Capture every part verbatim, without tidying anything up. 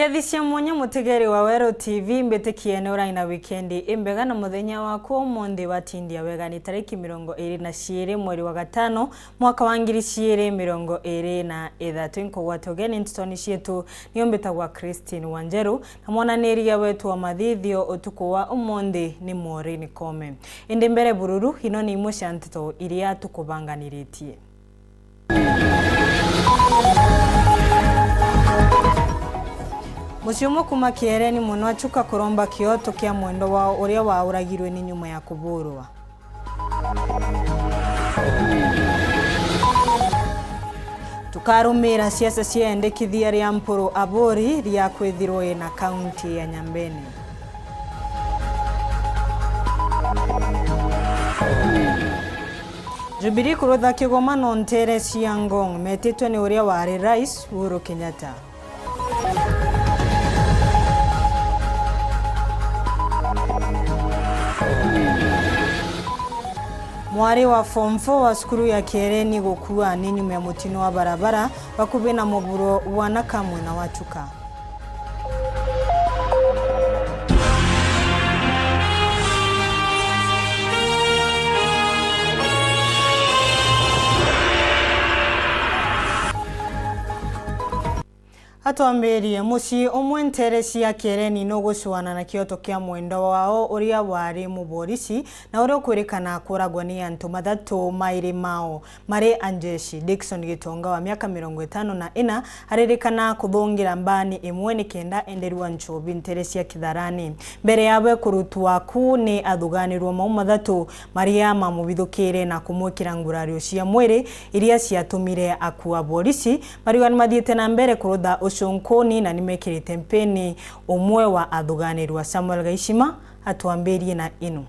Ndethi cia mwanya, mutegeri wa Weru T V, mbitikie ni urai na wikendi imbega, na muthenya waku umunthi watindia wega. Ni tariki mirongo iri na ciiri mweri wa gatano, mwaka wa ngiri ciiri mirongo iri na ithatu. Inkugwata ugeni ntitoni cietu, nio mbitagwa Christine Wanjeru, na mwananiria wetu wa mathithio utuku wa umunthi ni Maureen Kome. Indi mbere bururu, ino ni imwe cia nteto iria tukubanganiritie. Mucii umwe kuuma Kiereni, mwana wa Chuka kuromba kioto kia mwendwa wao uria wauragirwe ni nyuma ya kuburwa. Tukarumira siasa cia endekithia ria Mpuru Aburi ria kwithirwa ina kaunti ya Nyambene. Jubilee kurutha kigomano nteere cia Ngong, metitwe ni uria wari Rais Uhuru Kenyatta. Mwari wa form four wa cukuru ya Kiereni gukua ni nyuma ya mutino wa barabara bakuvi na muburo wa Naka mwena wa Chuka. Atwambirie, mucii umwe nteere cia Kiereni nugucuana na kioto kia mwendwa wao uria wari muborisi na uria ukwirikana kuragwa ni antu bathatu mairi mao. Mari Anjeshi, Dickson Gitonga wa miaka mirongo itano na ina aririkana kuthungira mbani imwe nikenda enderua nchobi nteere cia Kitharani. Mbere yawe kurutwa ku ni athuganirwa mau mathatu maria mamubithukire na kumwikira ngurario cia mwiri iria ciatumire akua. Borisi mariuga ni mathiite na mbere kurutha ucunkuni na ni mekirite mpini umwe wa athuganirwa. Samuel Gaishima atwambirie na ino.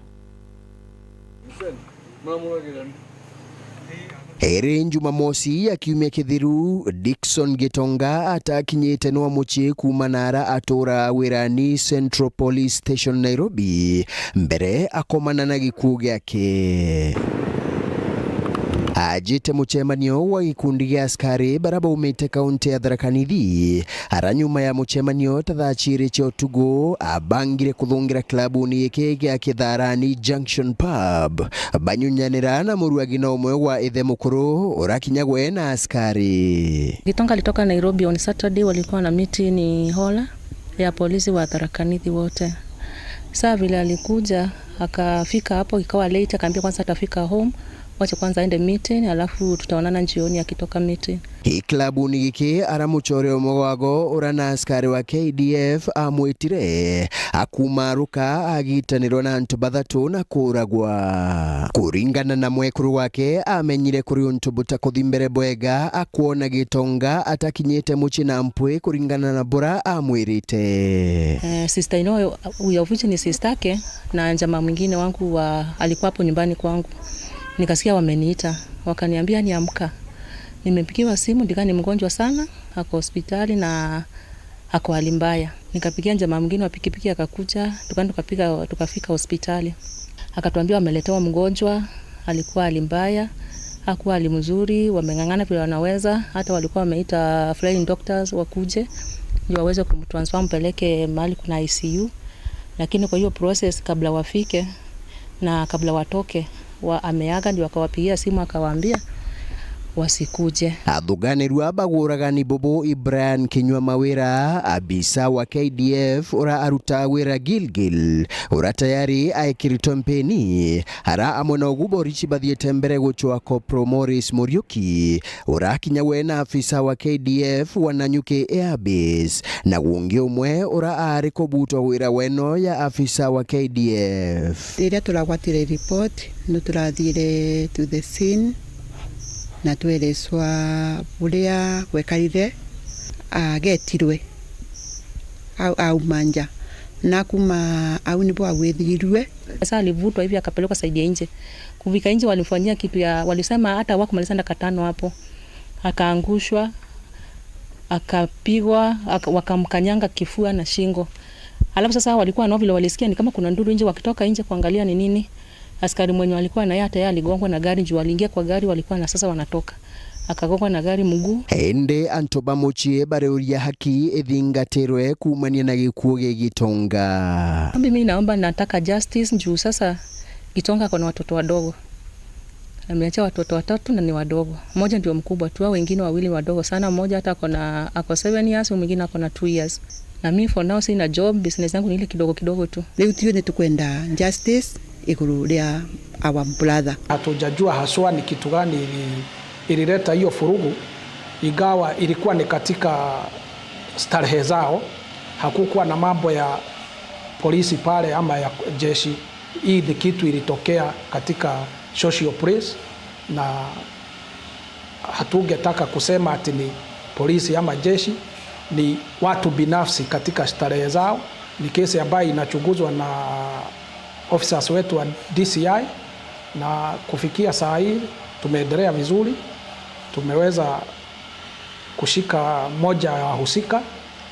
Iri Jumamosi ya kiumia kithiru, Dickson Gitonga atakinyite nwa mucii kuuma naara atuura wirani Central Police Station, Nairobi, mbere akomana na gikuu giake. Ajite mucemanio wa gikundi gia askari bara baumite kaunti ya Tharaka Nithi, ara nyuma ya mucemanio ta thaa ciiri cia utugu, abangire kuthungira klabuni giki gia Kitharani Junction Pub, banyunyanira na muruagi na umwe wa ithe mukuru urakinyagwe na askari. Gitonga alitoka Nairobi on Saturday, walikuwa na meeting Hola ya polisi wa Tharaka Nithi wote. Saa vile alikuja, akafika hapo, ikawa late, akaambia kwanza atafika home, wache kwanza aende meeting, alafu tutaonana jioni akitoka meeting. Klabuni giki ara mucore umwe wago ura na askari wa K D F amwitire, akumaruka agitanirwa na antu bathatu na kuragwa. Kuringana na mwekuru wake, amenyire kuri untu butakuthi mbere bwega, akwona Gitonga atakinyite mucii na mpwi kuringana na bura amwirite. Eh, sister in law, huyo of which ni sister yake, na jamaa mwingine wangu wa, alikuwa hapo nyumbani kwangu. Nikasikia wameniita, wakaniambia niamka. Nimepigiwa simu, Dickson ni mgonjwa sana, ako hospitali na ako hali mbaya. Nikapigia jamaa mwingine wa pikipiki akakuja, tukaenda tukapiga, tukafika hospitali. Akatuambia wameletewa mgonjwa, alikuwa hali mbaya, hakuwa hali mzuri, wameng'ang'ana vile wanaweza, hata walikuwa wameita flying doctors wakuje, ndio waweze kumtransfer mpeleke mahali kuna I C U. Lakini kwa hiyo process, kabla wafike na kabla watoke, wa ameaga, ndio akawapigia simu akawaambia wasikuje. Athuganirua ba uragani bubu i Brian Kinyua Mawira, abisa wa K D F ura aruta wira Gilgil, ura tayari aikiritwe mpini, ara amwe na ugu borichi bathiite mbere gucwa Corporal Morris Muriuki, urakinyagwe na afisa wa K D F wa Nanyuki Air Base, na gungi umwe ura ari kubutwa wira weno ya afisa wa K D F. Riria turagwatire report, ni turathiire to the scene na twereswa buria gwekarire, agetirwe au-, auma nja, na kuma au nibo agwithirirwe. Sasa alivutwa hivi akapelekwa side ya nje. Kufika nje walimfanyia kitu ya, walisema hata hawakumaliza dakika tano hapo. Akaangushwa, akapigwa, aka-, wakamkanyanga kifua na shingo. Alafu sasa walikuwa nao vile walisikia ni kama kuna nduru nje, wakitoka nje kuangalia ni nini. Askari mwenye walikuwa na yeye hata yeye aligongwa na gari juu aliingia kwa gari walikuwa na sasa wanatoka. Akagongwa na gari mguu. Indi antu ba mucii bariuria haki ithingatirwe kuumania na gikuu gia Gitonga. Mimi naomba, nataka justice juu sasa Gitonga ako na watoto wadogo. Ameacha watoto watatu na ni wadogo. Mmoja ndio mkubwa tu, hao wengine wawili wadogo sana. Mmoja hata ako na, ako seven years, huyu mwingine ako na two years. Na mimi for now sina job, business yangu ni ile kidogo kidogo tu. Riu tio ni tukwenda justice iguru ria our brother. Hatujajua haswa ni kitu gani ili-, ilileta hiyo furugu, ingawa ilikuwa ni katika starehe zao. Hakukuwa na mambo ya polisi pale ama ya jeshi. Hii ni kitu ilitokea katika social place, na hatungetaka kusema ati ni polisi ama jeshi, ni watu binafsi katika starehe zao. Ni kesi ambayo inachunguzwa na officers wetu wa D C I, na kufikia saa hii tumeendelea vizuri, tumeweza kushika mmoja ya wahusika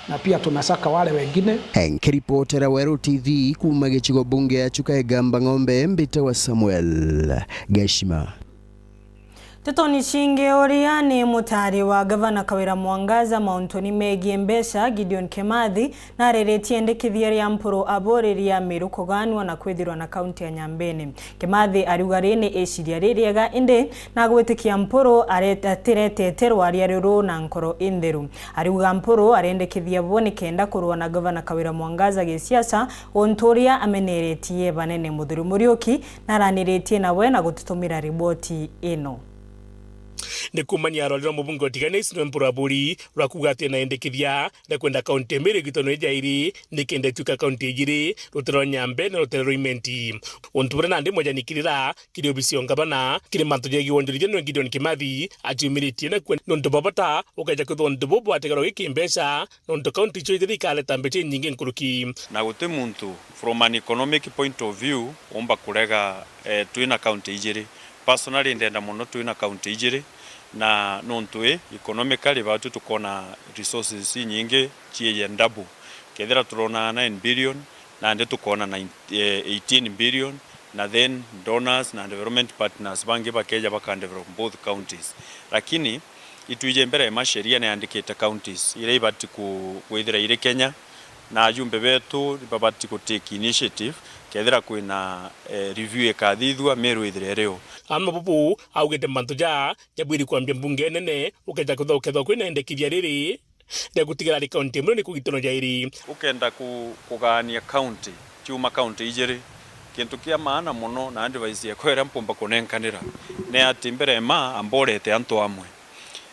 na pia tunasaka wale wengine. Nkiripotera Weru T V kuuma gicigo bunge ya Chuka Igamba Ng'ombe, mbitawa Samuel Gashima. Ntetoni cingi, uria ni mutaari wa Gavana Kawira Mwangaza mauntuni megie mbeca, Gideon Kimathi, nariritie endekithia ria Mpuru aburiria Miru kuganwa na kwithirwa na kaunti ya Nyambene. Kimathi ariuga riri ni iciria ririega, indi nagwitikia Mpuru are-, atiretete rwaria ruru na nkoro intheru. Ariuga Mpuru arendekithia bo nikenda kurua na Gavana Kawira Mwangaza gisiasa, untu uria ameneretie banene. Muthuri Muriuki naraniritie nawe na gututumira riboti ino. Ni kuumania rwaria rwa mubunge wa Tigania East Mpuru Aburi rwa kuuga ati ena endekithia ria kwenda kaunti ya Meru igitano ija iri, nikenda ituika kaunti ijiri, rutere rwa Nyambene na rutere rwa Imenti. Untu buria nandi mwejanikirira kiri obisi ya ngavana, kiri mantu jegie wonjorithia niwe Gideon Kimathi aciumiritie na kuuga nontu bwa bata ukeja kwithwa untu buu bwategerwa gikimbeca, nontu kaunti icio ijiri ikareta mbeca inyingi nkuruki. Na guti muntu, from an economic point of view, umba kurega, eh, twina kaunti ijiri. Personally, ndenda mono twina kaunti ijiri, na nontu i economically, batu tukona resources inyingi cieye double. Kethira turona nine billion, nandi tukona nine, eh, eighteen billion, na then donors na development partners bangi bakeja baka develop both counties. Lakini itwije mbere ya masheria niyandikite counties iria ibati ku-, kwithira iri Kenya, na ajumbe betu babati ku take initiative kethira kwina, eh, review ikathithua, Meru ithire irio. Ama bubu augite mantu ja jabwiri kwambia mbunge nene, ukeja kwithwa, ukethwa kwina endekithia riri ria gutigira ari kaunti imwe ni kugitano jairi. Ukenda ku-, kugania kaunti, ciuma kaunti ijiri, kintu kia maana mono na advice yakwa iria mpumba kunenkanira ni ati mbere ma amborete antu amwe,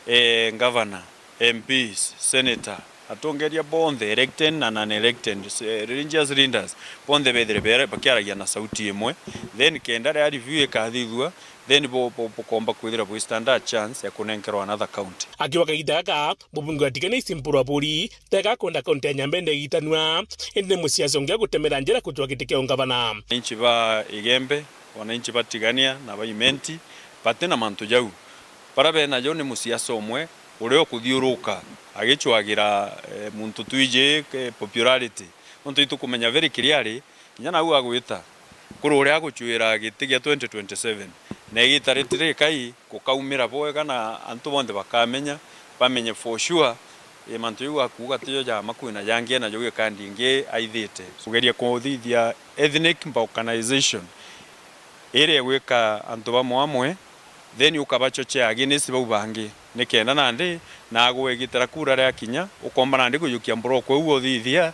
eh, ngavana, M Ps, senator, atongeria bonthe, elected na non-elected, eh, religious leaders, bonthe bethire bere-, bakiaragia na sauti imwe, then kenda ria review ikathithua, then bo-, bo-, bukomba kwithira bwi stand a chance ya kunenkerwa another county. Akiuga kagiita gaka, mubunge wa Tigania East Mpuru Aburi tega kwenda kaunti ya Nyambene igitanua, indi ni musiasa ungi agutemera njira kucwa giti kia ungavana. Wananchi ba Igembe, wananchi ba Tigania na ba Imenti bati na mantu jau. Bara bena jo ni musiasa umwe uria ukuthiuruka agicwagira, eh, muntu twiji, eh, popularity. Nontu itukumenya very clearly, kinya nau agwita, kuri uria agucuira giti gia twenty twenty-seven. Na igita ritiri ikai gukaumira bwega na antu bonthe bakamenya, bamenye for sure, eh, mantu jau akuuga tijo ja ma, kwina jangi ena jo gikandi ingi aithite. Kugeria kuthithia ethnic balkanization iria igwika antu bamwe amwe, then ukabachochea against bau bangi, nikenda nandi nagwe igita ria kura riakinya, ukomba nandi kujukia mburoko iu uthithia,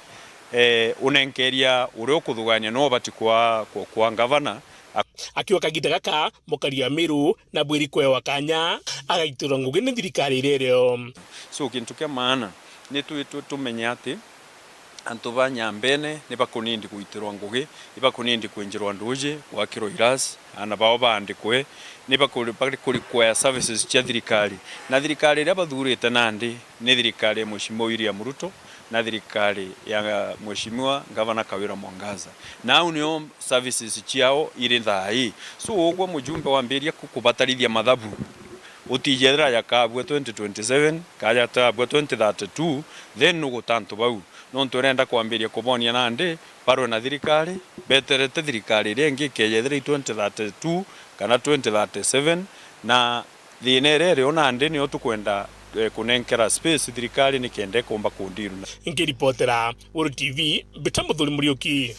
eh, unenkeria uria ukuthugania no ubati kwa, kwa, kwa ngavana. Ak- Akiuga kagiita gaka, mukari wa Meru nabwiri kwewa kanya agaitirwa ngugi ni thirikari iria irio. So, kintu kia maana ni tu-, tu-, tumenye ati antu ba Nyambene ni bakunindi gwitirwa ngugi, ni bakunindi kwinjirwa nduuji, gwakirwa irasi, aana bao baandikwe, ni bakuri-, bari ku require services cia thirikari. Na thirikari iria bathurite nandi ni thirikari ya Mheshimiwa William Ruto na thirikari ya Mheshimiwa Ngavana Kawira Mwangaza. Na au nio services ciao iri thaa ii. So, ugwe mujumbe wambiria ku-, kubatarithia mathabu, utijethira jakabua twenty twenty-seven, kana jakabua twenty thirty-two, then nuguta antu bau. Nontu urenda kwambiria kubonia nandi barwe na thirikari, beterete thirikari iria ingi ikeja ithira i twenty thirty-two kana twenty thirty-seven, na Thiina iria iri o nandi nio tukwenda, eh, kunenkera space thirikari nikenda ikumba kundiru na. Nkiripotera Weru T V, mbita Muthuri Muriuki.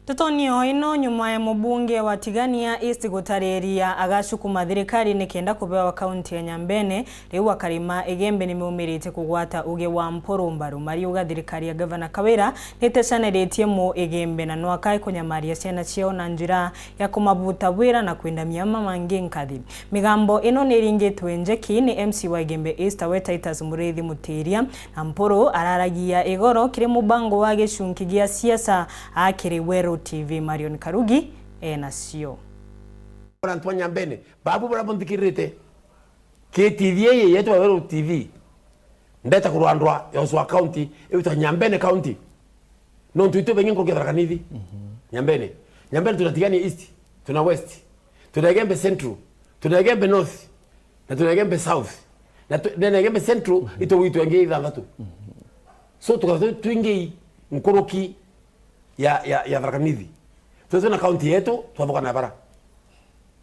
Ndetonio ino nyuma ya mubunge wa Tigania East gutariria agacukuma thirikari nikenda kubewa kaunti ya Nyambene, riu akarima Igembe nimeumirite kugwata uge wa mpuru mbaru. Mariuga thirikari ya Gavana Kawira nitecaniritie mu Igembe na nwaka ikunyamaria ciana ciao na njira ya kumabuta wira na kwenda miama mangi nkathi. Migambo ino niringitwe njeki ni M C wa Igembe East we Titus Muriithi Mutiria, na Mpuru araragia igoro kiri mubango wa gicunki gia siasa akiri Weru T V. Marion Karugi enacio. Antu ba Nyambene, babu bara bunthikirite. K T V ii yetu ya Weru T V. Ndeta kurwa ndwa ya Uasin County, iwitwa Nyambene County. Nontu itu baingi nkuruki ya Tharaka Nithi. Nyambene. Nyambene tuna Tigania East, tuna West, tuna Igembe Central, tuna Igembe North, na tuna Igembe South. Na tu-, ndene ya Igembe Central, itu gwitwa ingi ithanthatu. So tukatha tu-, twingi nkuruki ya, ya, ya Tharaka Nithi. Twithwe na county yetu, twathuka na bara.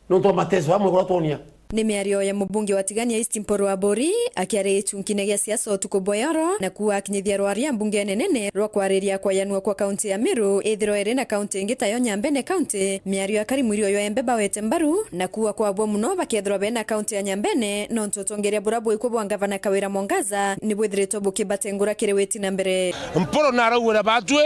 Nontu wa mateso amwe kuria twonia. Ni miario ya mubunge wa Tigania East Mpuru Aburi akiaria gichunkine gia siasa utuku bwa yoro, na kuuga akinyithia rwaria mbungene nene rwa kwariria kwayanua kwa kaunti ya Meru ithirwa iri na kaunti ingi tayo Nyambene County. Miario ya Karimu irio yo embe bawete mbaru na kuuga kwabua muno bakethirwa bena kaunti ya Nyambene, nontu utongeria bura bwikwo bwa ngavana Kawira Mwangaza ni bwithiritwe bukibatengura kiri witi na mbere. Mpuru narauga na batwi,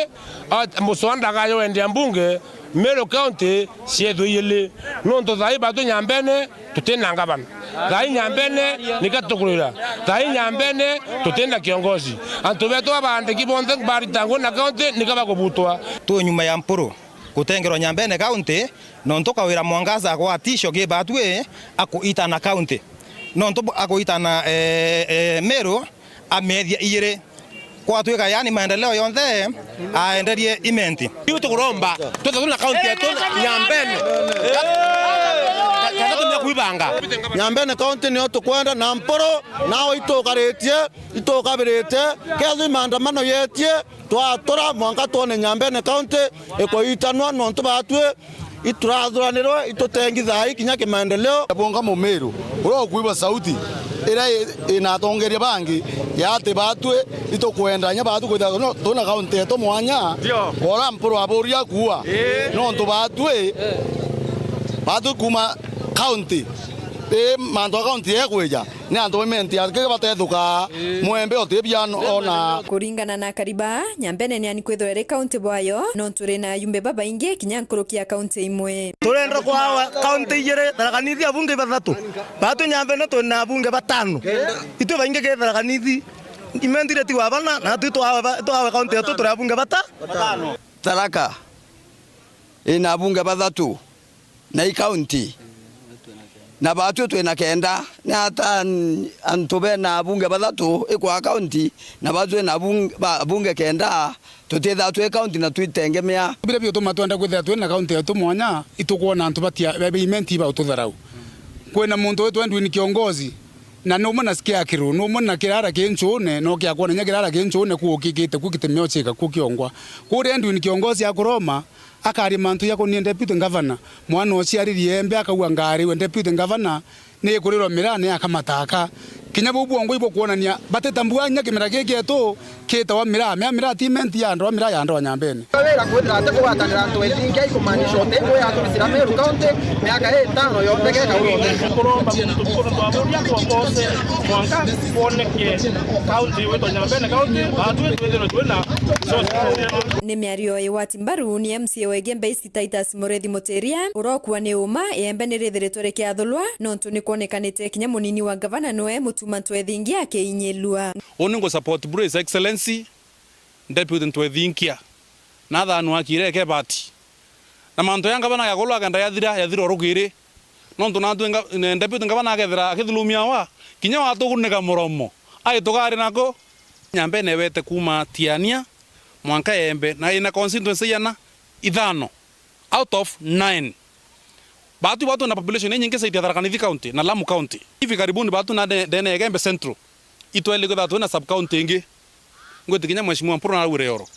At-, Muswanda gayo wendia mbunge, Meru County ciethwe iyili. Nontu thaai batwi Nyambene, tutina ngavana. Thaai Nyambene, nika tukurira. Thaai Nyambene, tutina kiongozi. Antu betu abaandiki bonthe barita ngugi na county, nika bakubutwa. Tu nyuma ya Mpuru kutengerwa Nyambene County, nontu Kawira Mwangaza agwatisho ki batwi akuitana county. Nontu bu-, akuitana, eh, eh, Meru, amethia iyiri. Kwatwika yani maendeleo yonthe aenderie Imenti. Riu tukuromba twithirwe na kaunti yetu Nyambene. Ka-, ka-, kana tumia kwibanga. Nyambene kaunti nio tukwenda na Mpuru, nao itukaritie, itukabirite, kethwi maandamano yetie, twatura mwanka twone Nyambene kaunti ikuitanwa nontu batwi iturathuranirwe, itutengithai kinya kimaendeleo. Bwonga Mumiru, uria ukuigua sauti iria i-, ina atongeria bangi, ya ati batwi itukwenda inya batwi kwithirwa no-, twina kaunti yetu mwanya, ndio, ora Mpuru aburia kuua. Ii. Nontu batwi, batwi kuma kaunti, ii mantu a kaunti yekwija, ni antu ba Imenti aki batethuka, ii, mwembe utibia ona. Kuringana na Kariba, Nyambene ni ani kwithirwa iri kaunti bwayo, nontu ri na ayumbe babaingi kinya nkuruki ya kaunti imwe. Turenda kwawa kaunti ijiri, Tharaka Nithi abunge bathatu. Batwi Nyambene twina abunge batano. Itwi baingi ki Tharaka Nithi. Imenti ri tigwa bana, na twi twawe ba-, twawe kaunti yetu turi abunge bata-, batano. Tharaka ina abunge bathatu. Na i kaunti. Na batwi twina kenda. Ni ata an-, antu bena abunge bathatu ikwa kaunti, na batwi na abung-, ba-, abunge kenda, tutithaa twi kaunti na twitengemea. Biria biutuma twenda kwithira twina kaunti yetu mwanya, itukwona antu batia, ba, ba Imenti ibaututharau. Kwina muntu witwa Edwin Kiongozi, na numwe na Sikia Akiru, numwe na kirara ki nchuune, no kia kwona inya kirara ki nchuune kuu kikite ku kitimio chika ku kiongwa. Kuria Edwin Kiongozi akuroma, akaria mantu jakonie deputy governor. Mwana uciaririe embe akauga, "Ngariwe deputy governor, ni ikurirwa miraa ni akamataka." Kinya buu bwongwa ibukwonania batitambua inya kimera giki gietu kitawa miraa. Mea miraa ti Imenti ya andu a miraa ya andu a Nyambene. Wira kwithira ati kugwatanira antu ethingia ikumaanisha uti ngwi ya turisira Meru County miaka itano yonthe geka urote. Kuromba muntu kuru twaburia tuongose mwanka kwoneke kaunti witwa Nyambene County, batwi twithirwe twina source. Ni miario iwati mbaru ni M C A wa Igembe East Titus Murethi Mutiria, urokua ni uma, iembe nirithiritwe rikiathulwa, nontu ni kwonekanite kinya munini wa ngavana niwe mutuma ntwethingia akiinyilua. Uni ngu support buru His Excellency Deputy Ntwethinkia, na athanu akire eke bati. Na mantu ya ngavana ya kulu akenda yathira, yathira urukiri. Nontu natwi nga-, ne-, deputy ngavana akethira akithulumia wa, kinya watugunika muromo, ai tukari nako. Nyambene wete kuma Tiania, mwanka Embe, na ina constituency igana? Ithano. Out of nine. Batwi batwi na population inyingi zaidi ya Tharaka Nithi County na Lamu County. Hivi karibuni batwi na nde-, ndene ya Igembe Central. Itweli kwithirwa twina sub county ingi. Ngwiti kinya Mheshimiwa Mpuru na augire yoro.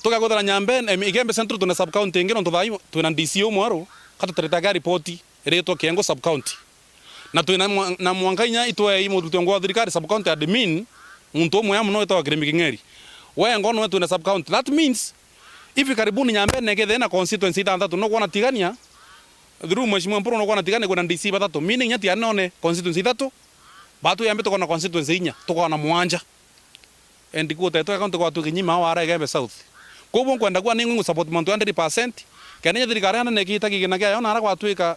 Tugakwithira Nyambene, em, Igembe Central twina sub county ingi, nontu thaa ii twina D C umwe aru, katutaritaga ripoti, iritwa Kiengo sub county. Na twina mwa-, na mwanka inya itwee i muruti wa ngugi wa thirikari, sub county admin, muntu umwe mono witagwa Kirimi King'eri. Wengwa nowe twina sub county. That means, hivi karibuni Nyambene ikethira ina constituency ithanthatu, nukwona Tigania, through Mheshimiwa Mpuru, nukwona Tigania kwina D C bathatu, meaning inya Tigania none constituency ithatu, batu yambe tukoona constituency inya, tukoona mwanja. And kuteetwe county gwatwika inya Maua ara Igembe South. Kwou nkwenda kuuga ni ngwi ngu support mantu hundred percent, kenda inya thirikari ya nene ikita kigina kiayo nara gwatwika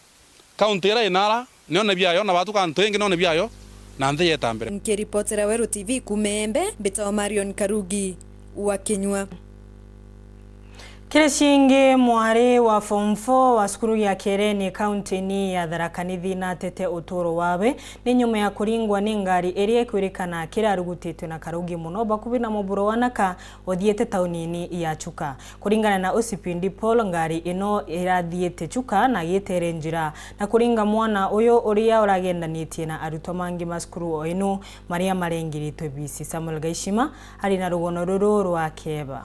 county ira inara, nione biayo, na batu kantu ingi nione biayo, na nthi yeta mbere. Nkiripotera Weru T V kuuma Embe, mbitawa Marion Karugi wa Kinyua. Kiri cingi, mwari wa form four wa cukuru ya Kiereni, kaunti-ini ya Tharaka Nithi, natete uturo wawe ni nyuma ya kuringwa ni ngari iria ikwirikana kirarugutitwe na Karugi mono bakubi na muburo wa Naka uthiite tauni-ini ya Chuka. Kuringana na O C P D Paul, ngari ino irathiite Chuka na gitere njira, na kuringa mwana uyu uria uragendanitie na arutwa mangi ma cukuru o ino maria marengiritwe bisi. Samuel Gaishima ari na rugono ruru rwa Keba.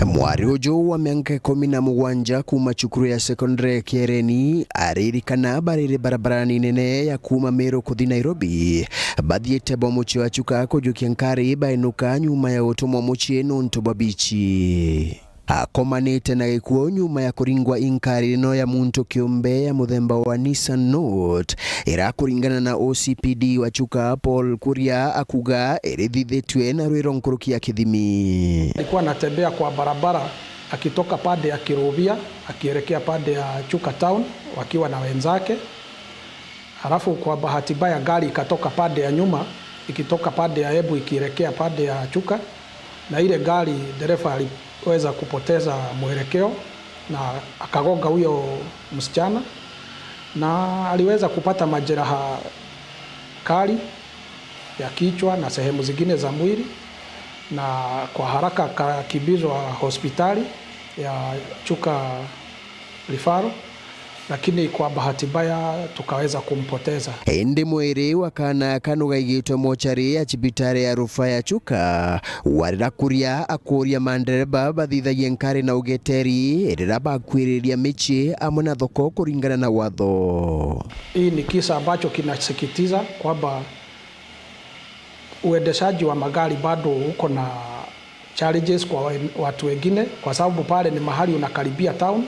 Mwari uju wa mianka ikumi na mugwanja kuuma cukuru ya secondary ya Kiereni aririkana bariri barabarani nene ya kuuma Meru kuthi Nairobi, bathiite bo mucii wa Chuka kujukia nkari bainuka nyuma ya gutumwa mucii nuntu bwa bichi. Akomanite na gikuo nyuma ya kuringwa i nkari ino ya muntu kiumbe ya muthemba wa Nissan Note, ira kuringana na O C P D wa Chuka Paul Kuria akuga irithithitue na rwiro nkuruki ya kithimi. Alikuwa anatembea kwa barabara akitoka pande ya Kirubia akielekea pande ya Chuka town wakiwa na wenzake. Halafu kwa bahati mbaya gari ikatoka pande ya nyuma, ikitoka pande ya Embu ikielekea pande ya Chuka, na ile gari dereva aliweza kupoteza mwelekeo na akagonga huyo msichana, na aliweza kupata majeraha kali ya kichwa na sehemu zingine za mwili, na kwa haraka akakimbizwa hospitali ya Chuka Referral, lakini kwa bahati mbaya tukaweza kumpoteza. Indi mwiri wa kaana aka nugaigitwe mochari ya cibitari ya rufa ya Chuka, warira Kuria akuria mandereba bathithagie nkari na ugeteri rira bakwiriria michii amwe na thoko kuringana na watho. Hii ni kisa ambacho kinasikitiza kwamba uendeshaji wa magari bado uko na challenges kwa wen-, watu wengine, kwa sababu pale ni mahali unakaribia town.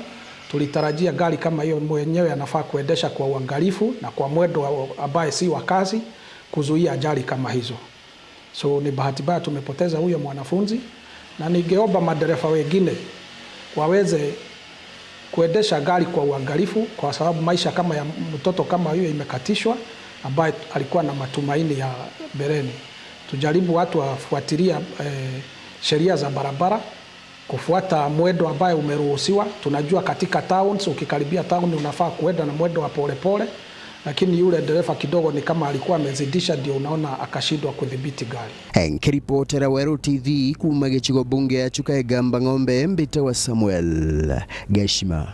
Tulitarajia gari kama hiyo mwenyewe anafaa kuendesha kwa uangalifu na kwa mwendo wa, ambaye si wa kasi kuzuia ajali kama hizo. So, ni bahati mbaya tumepoteza huyo mwanafunzi, na ningeomba madereva wengine waweze kuendesha gari kwa uangalifu, kwa sababu maisha kama ya mtoto kama huyo imekatishwa, ambaye alikuwa na matumaini ya mbeleni. Tujaribu watu wafuatilia, eh, sheria za barabara, kufuata mwendo ambaye umeruhusiwa. Tunajua katika towns, ukikaribia town unafaa kuenda na mwendo wa polepole, lakini yule dereva kidogo ni kama alikuwa amezidisha, ndio unaona akashindwa kudhibiti gari. Nkiripotera Weru T V kuuma gicigo bunge ya Chuka Igamba Ng'ombe, mbitawa Samuel Gashima.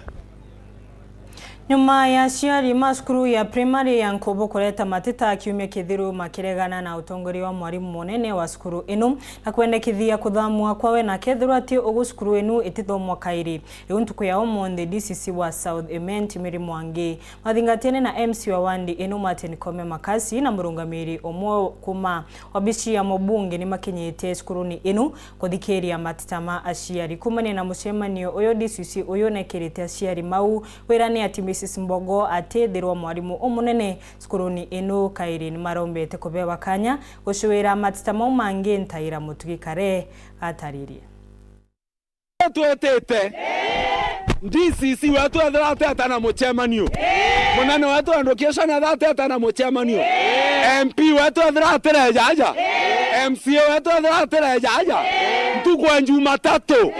Nyuma ya aciari ma cukuru ya primary ya Nkubu kureta mateta kiumia kithiru makiregana na utongoria wa mwarimu munene wa cukuru ino na kwendekithia kuthamua kwawe na kethirwa ti ugu cukuru inu itithomwa kairi. Riu ntuku ya umunthi, D C C wa South Imenti Mary Mwangi mathingatiene na M C wa wandi ino Martin Kome Makasi na murungamiri umwe kuma wabici ya mubunge ni makinyite cukuruni inu kuthikiria mateta ma aciari. Kumania na mucemanio uyu, D C C uyu nekirite aciari mau wira ni ati Missus Mbogo atithirwa mwarimu umunene cukuruni inu kairi. Ni marombete kubewa kanya gucuira mateta mau mangi. Ntaira Mutugi Kare ataririe. Twetete D C C wetu ethira ateta na mucemanio. Munene wetu education ethira ateta na mucemanio. M P wetu ethira atireja aja. M C A wetu ethira atireja aja. Ntuku ya Jumatatu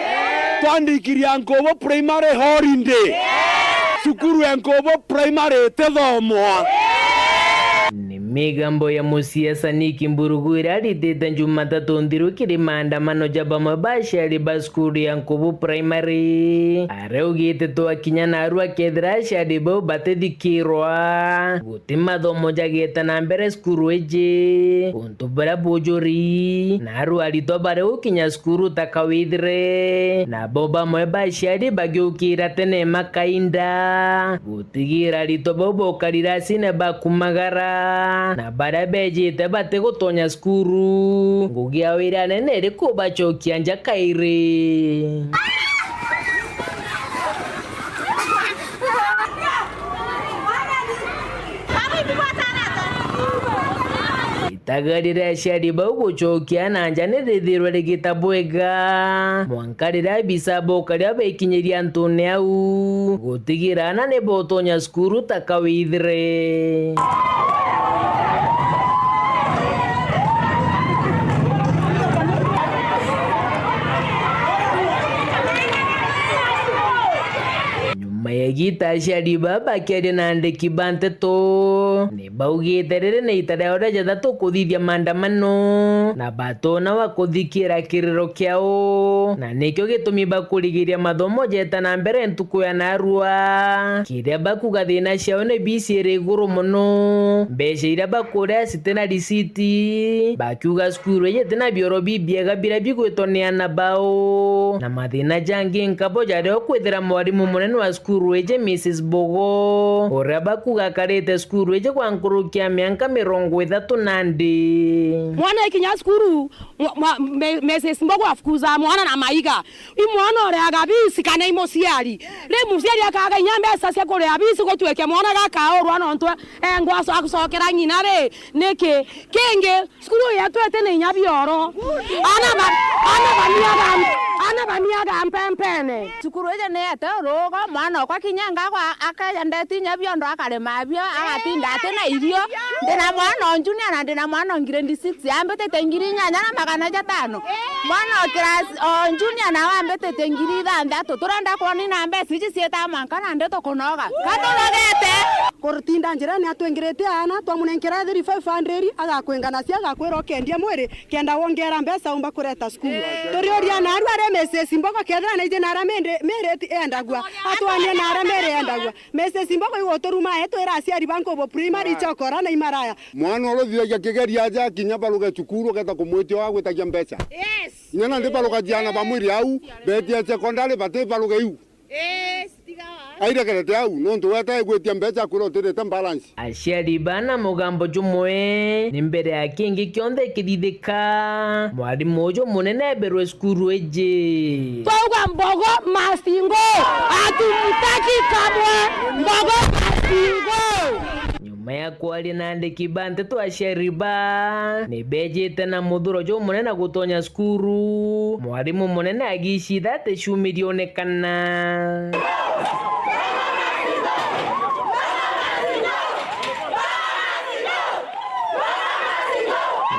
twandikiria Nkubu primary holiday. Cukuru ya Nkubu primary itithomwa. Ni Migambo ya musiasa Nick Mburugu iria aritite Jumatatu nthiru kiri maandamano ja bamwe ba aciari ba cukuru ya Nkubu Primary, aria augite twakinya naru akethira aciari bau batithikirwa, guti mathomo jagieta na mbere cukuru iji. Untu buria bujuri, naru aritwa bari gukinya cukuru ta kawithire, nabo bamwe ba aciari bagiukira tene makainda. Gutigira aritwa bau bokari racine bakumagara, na baria bejite batigutonya cukuru, ngugi ya wira nene iri kubacokia nja kairi. Itaga riria aciari bau gucokia na nja ni rithirwe rigita bwega, mwanka riria abisa bokaria bekinyiria antune au, gutigira ana ni botonya cukuru ta kawithire. Nyuma ya igita aciari baa bakiaria na andiki ba nteto, ni baugite riri ni ita riao ria jathatu kuthithia maandamano, na batona wa kuthikira kiriro kiao, na nikio gitumi bakurigiria mathomo jeta na mbere ntuku ya narua. Kiria bakuga thina ciao ni bisi iri iguru mono, mbeca iria bakuria citina risiti, bakiuga cukuru iji itina bioro bibiega biria bigwitwa ni ana bao, na mathina jangi nkabo jario kwithira mwarimu munene wa cukuru iji, Missus Bogo, uria bakuga akarite cukuru iji gwa nkuruki ya mianka mirongo ithatu nandi. Mwana ikinya cukuru, mwa-, mwa-, me-, Missus Mbogo afukuza mwana na maiga. I mwana ureaga bisi kana i muciari? Ri muciari akaga inya mbeca cia kuria bisi gutwike mwana gakaurwa nontu engwa agucokera ng'ina ri? Niki? Kingi, cukuru yetu iti na inya bioro. Ana ba-, ana bamiaga, ana bamiaga mpempene. Cukuru iji ni ete urugo, mwana okwa kinya ngagwa akeja ndeti inya biondo akarema bio, agatinda ati na irio. Ndina mwana o junior na ndina mwana o grade six, ambitite ngiri inyanya na magana jatano. Mwana o class, o junior nawe ambitite ngiri ithanthatu. Turenda kwona na mbeca iji ciita mwanka na ndi tukunoga. Katunogete. Kurutinda njirene atwingirite aana, twamunenkera thiri five hundred, agakwinga nacio, agakwira ukendia mwiri, kenda wongera mbeca umba kureta cukuru. Turiuria naru ari Missus Mbogo, kethira naiji na aria mindi-, miriti endagua, atwanie na aria miri endagua. Missus Mbogo iguturuma, etwira aciari ba Nkubu Primary, chokora na imaraya. Mwana uria uthithagia kigeria aja akinya baruge cukuru, ugeta kumwitia agwitagia mbeca. Yes. Inya nandi baruga ciana ba mwiri au, betia secondary, bati baruge iu. Airekerete au, nontu weta egwitia mbeca akwira utirite balance. Aciari bana mugambo jumwe, ni mbere ya kingi kionthe kithithika, mwarimu uju munene eberwe cukuru iji. Twauga Mbogo must go, hatumtaki kamwe, Mbogo must go. Nyuma ya kwaria na andiki ba nteto, aciari ba ni bejite na muthuro jumunene na gutonya cukuru, mwarimu munene agicitha ati ciumiri onekana.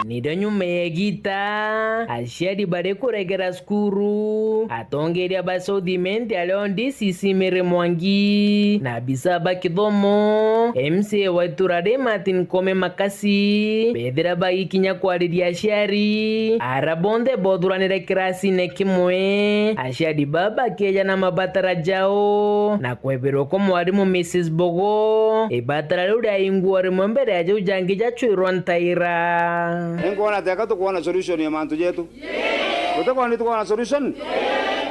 Nirio nyuma ya igita, aciari bari kuregera cukuru, atongeria ba South Imenti ario D C C Mary Mwangi na abisa ba kithomo, M C A wa itura ri Martin Koome Makasi, bethira bagikinya kwariria aciari ara bonthe bothuranire kirasine kimwe. Aciari baa bakeja na mabatara jao na kweberwa kwa mwarimu Missus Bogo, ibatara riu riaingua rimwe mbere ya jau jangi jacwirwa ntaira. Ninkwona teka tukwona solution ya mantu jetu. Tutikwona tukwona solution?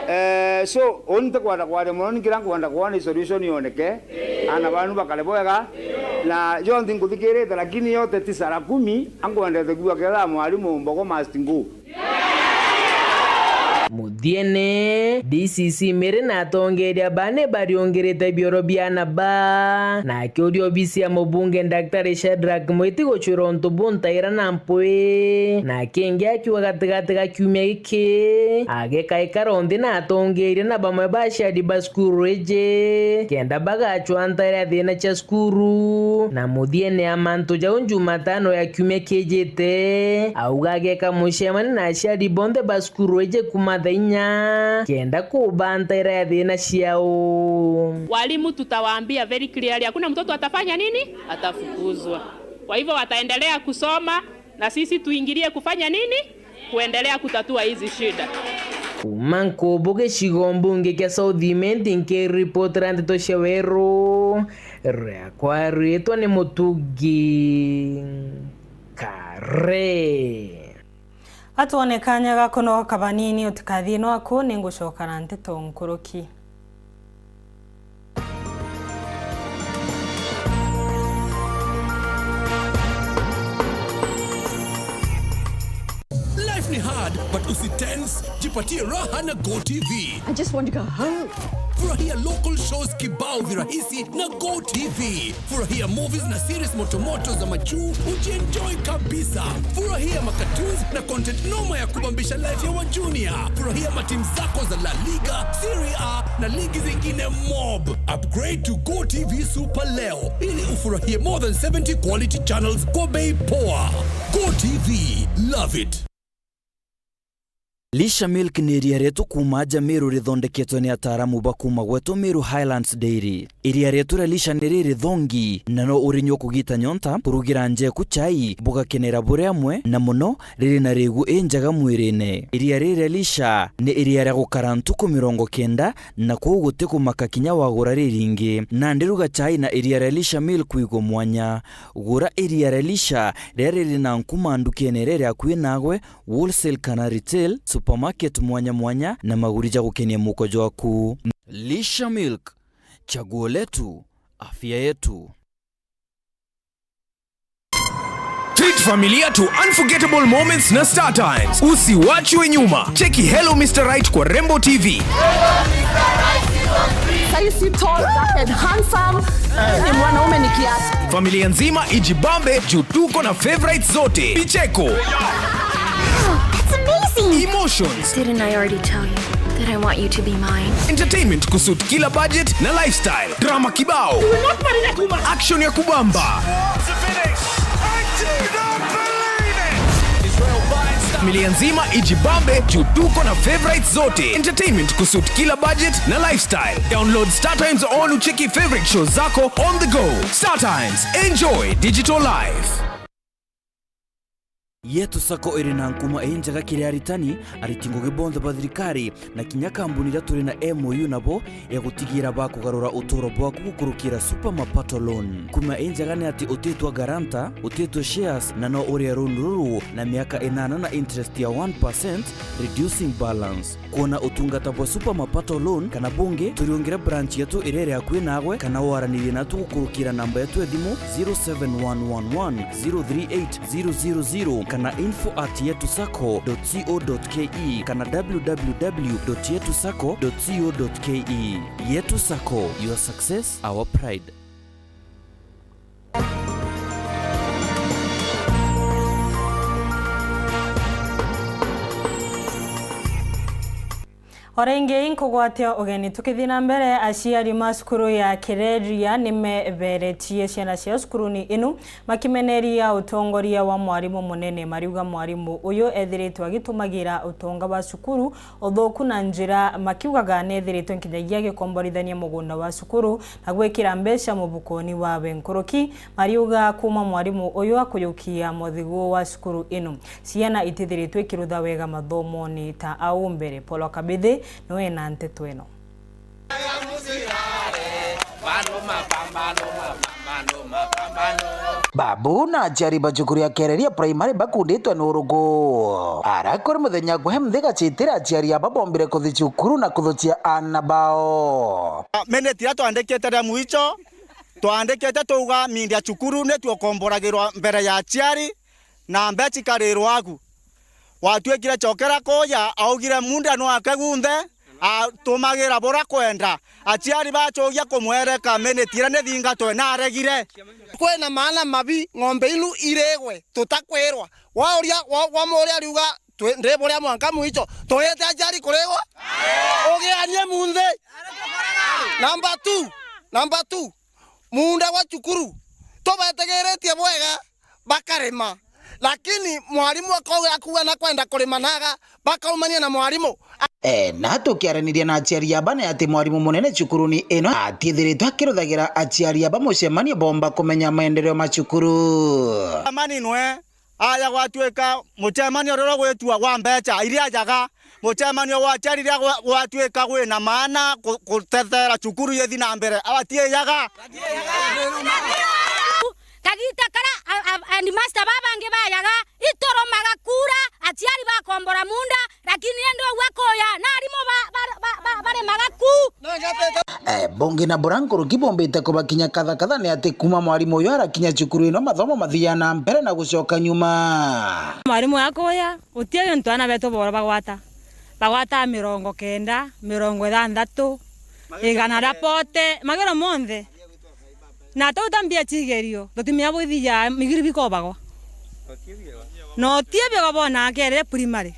Eh, so, uni ntikwenda kwaria mono, ni kira nkwenda kwona i solution yoneke. Ana banu bakare bwega. Na yonthe nkuthikirite, lakini yote tisa la kumi, ankwendete kuuga ketha mwarimu Mbogo must go. Muthiene, D C C Mary na atongeria bane bariungirite bioro bia ana ba, na akiuria obisi ya mubunge Daktari Shadrack Mwiti gucwira untu bu ntaira na mpwi, na kingi akiuga gatigati ga kiumia giki, ageka ikaro nthi na atongeria na bamwe ba aciari ba cukuru iji, kenda bagacwa ntaira ya thina cia cukuru, na muthiene ya mantu jau Jumatano ya kiumia kijite, auga ageka mucemanio na aciari bonthe ba cukuru iji kuma thaa inya, kenda kubantaira ya thina ciao. Walimu tutawaambia very clearly, hakuna mtoto atafanya nini? Atafukuzwa. Kwa hivyo wataendelea kusoma na sisi tuingilie kufanya nini? Kuendelea kutatua hizi shida. Kuuma Nkubu gicigo mbunge kia South Imenti, nkiripotera ndeto cia Weru, riakwa riitwa ni Mutugi Kare. Atwone kanya ga kunoka banini, utikathie nwaku, ningucoka na nteto nkuruki. Life ni hard, but usitense, jipatie raha na Go T V. I just want to go home. Furahia local shows kibao virahisi na Go T V. Furahia movies na series motomoto za majuu, ujienjoy kabisa. Furahia macartoons na content noma ya kubambisha life ya wa junior. Furahia matimu zako za La Liga, Serie A na ligi zingine mob. Upgrade to Go T V Super leo ili ufurahie more than seventy quality channels kwa bei poa. Go T V, love it. Lisha Milk ni iria rietu kuuma aja Meru rithondeketwe ni ataaramu ba kuuma gwetu Meru Highlands Dairy. Iria rietu ria Lisha ni riri thongi, na no urinyua kugita nyonta, kurugira nja eku chai, bugakenera buri amwe, na mono, riri na rigu injega mwirine. Iria riri ria Lisha ni iria ria gukara ntuku mirongo kenda, na kwou guti kumaka kinya wagura riringi. Nandi ruga chai na iria ria Lisha Milk wigwe mwanya. Gura iria ria Lisha riria riri na nkuma ndukene iria iri akui nagwe, wholesale kana retail, supermarket mwanya mwanya, na maguri ja gukenia muko jwaku. Lisha Milk, chaguo letu, afya yetu. Treat familia to unforgettable moments na Star Times. Usiwachwe nyuma. Cheki Hello Mister Right kwa Rembo T V. Saisi tall, dark and handsome. Ni mwanaume ni kiasi. Familia nzima ijibambe juu tuko na favorites zote. Vicheko. That's amazing. Emotions. Didn't I already tell you that I want you to be mine? Entertainment kusuit kila budget na lifestyle. Drama kibao. You will not marry that woman. Action ya kubamba. Familia nzima ijibambe juu tuko na favorites zote. Entertainment kusuit kila budget na lifestyle. Download Star Times on ucheki favorite shows zako on the go. Star Times, enjoy digital life. Yetu Sacco iri na nkuma injega kiri aritani, ariti ngugi bonthe ba thirikari, na kinya kambuni iria turi na M O U nabo ya gutigira bakugarura uturo bwaku gukurukira Super Mapato Loan. Nkuma injega ni ati utitwa guarantor, utitwa shares, na no urie loan ruru na miaka inana na interest ya one percent, reducing balance. Kwona utungata bwa Super Mapato Loan kana bungi, turiungire branch yetu iria iri akui nagwe, kana waranirie natu gukurukira namba yetu ya thimu zero seven one one one zero three eight zero zero zero kana info at yetu sacco dot co dot ke kana w w w dot yetu sacco dot co dot ke. Yetu Sacco, your success, our pride. O ringi, nkugwatia ugeni. Tukithii na mbere, aciari ma cukuru ya Kireria nimeberetie ciana ciao cukuruni inu, makimeneria utongoria wa mwarimu munene. Mariuga mwarimu uyu ethiritwe agitumagira utonga wa cukuru uthuku na njira, makiugaga nethiritwe nkinyagia agikomborithania mugunda wa cukuru na gwikira mbeca mubukoni wawe. Nkuruki, mariuga kuuma mwarimu uyu akuyukia muthigu wa cukuru inu, ciana itithiritwe ikirutha wega mathomoni ta au mbere. Paul Kabithi niwe ena nteto ino. Babu na aciari ba cukuru ya Kereria Primary bakunditwe ni urugu. Ara kuri muthenya gwe mthi gacitira aciari aba bombire kuthi cukuru na kuthucia aana bao. Minute iria twandikite ria mwicho, twandikite tuuga mindi ya cukuru ni tukomboragirwa mbere ya aciari na mbeca ikarirwa agu. Gwatuikire cokera kuja, augire munda no ake gunthe, atumagira bura kwenda. Aciari bacogia kumwereka minute iria nithingatwe, naregire. Kwina maana mabi ng'ombe inu irigwe, tutakwirwa. Wauria, wa-, wamuria ariuga, "Twi-, ndi buria mwanka mwicho." Tuyite aciari kurigwa? Ugianie munthi. Number two, number two, munda gwa cukuru, tubetigiritie bwega, bakarima. Lakini mwarimu akauga akuga na kwenda kurima naga, bakaumania na mwarimu. E, na tukiaraniria na aciari aba ni ati mwarimu munene cukuruni ino atiithiritwe akiruthagira aciari aba mucemanio bomba kumenya maendeleo ma cukuru. Amani nwe Aya gwatuika mucemanio riria gwitua gwa mbeca iria ajaga, mucemanio gwa aciari riria gwa-, gwatuika gwina maana ku-, gutethera cukuru ithi na mbere, abatiijaga. Kagita karia a-, a-, headmaster babangi bajaga, iturumaga kura, aciari bakombora munda, lakini indi ugwe kuya, na arimu ba-, ba-, ba-, ba-, barimaga ku. Eh, bungi na bura nkuruki bumbite kubakinya kathakatha ni ati kuma mwarimu uyu arakinya cukuru ino, mathomo mathiaa na mbere na gucoka nyuma. Mwarimu akuya, guti untu ana betu bora bagwata. Bagwata mirongo kenda, mirongo ithanthatu, igana ria pote, magiro monthe. Na tau ta mbia cigerio, tutimenya bwithia migiri bikobagwa. Na utie bigo bona akerire primary.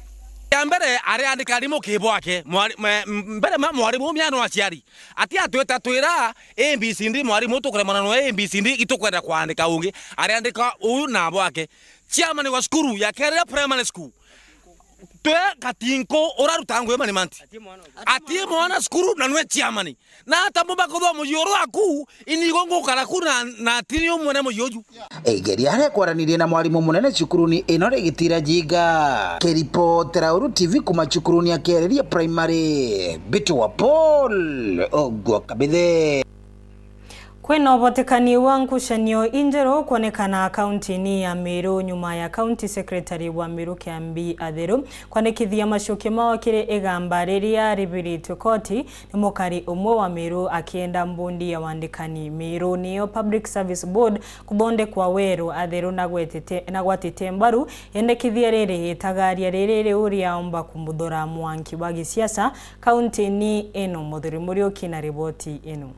Ya mbere, ariandika arimu kibwake, mwari-, me-, mbere ma mwarimu umia no aciari. Ati atwita twira A B C D, mwarimu tukuremana no A B C D, itukwenda kwandika ungi. Ariandika uyu na bwake. Chairman wa cukuru ya Kerere Primary School. Twe Gatinko uraruta ngugi manimanti. Atie mwana cukuru na nwe chairman. Na ata mumba kuthoma muji uru aku, inigo ngukara ku na, na atini umwene muji uju. Igeria aria kwaranirie na mwarimu munene cukuruni ino rigitira jinga. Kiripotera Uru T V kuma cukuruni ya Kiareria Primary, Mbitwa Paul Ogwa Kabithe. Kwina ubotekani wa nkucanio injeru kwonekana kauntini ya Meru nyuma ya County Secretary wa Meru Kiambi Atheru kwandikithia macokio mao kiri igamba riria ribiritwe koti ni mukari umwe wa Meru akienda mbundi ya wandikani Meru, niyo Public Service Board, kuthondekwa weru. Atheru nagwetete-, nagwatite mbaru yendekithia riri itagaria riri riu riaomba kumuthura mwanki wa gisiasa kauntini ino. Muthuri Muriuki na riboti ino.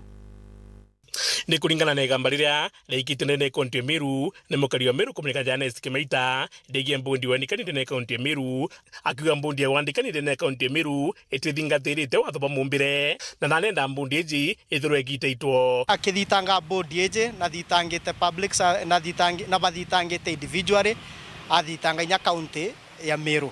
Ni kuringana na igamba riria riaikitwe ndene ya kaunti ya Meru, ni mukari wa Meru kumenyekana ta Ernest Kimeita, rigie mbundi wa wandikani ndene ya kaunti ya Meru, akiuga mbundi ya wandikani ndene ya kaunti ya Meru itithingatirite watho bwa mumbire, na nanenda mbundi iji ithirwe igitaitwo. Akithitanga mbundi iji, nathitangite public sa-, nathitangi-, na bathitangite individually, athitanga inya kaunti ya Meru.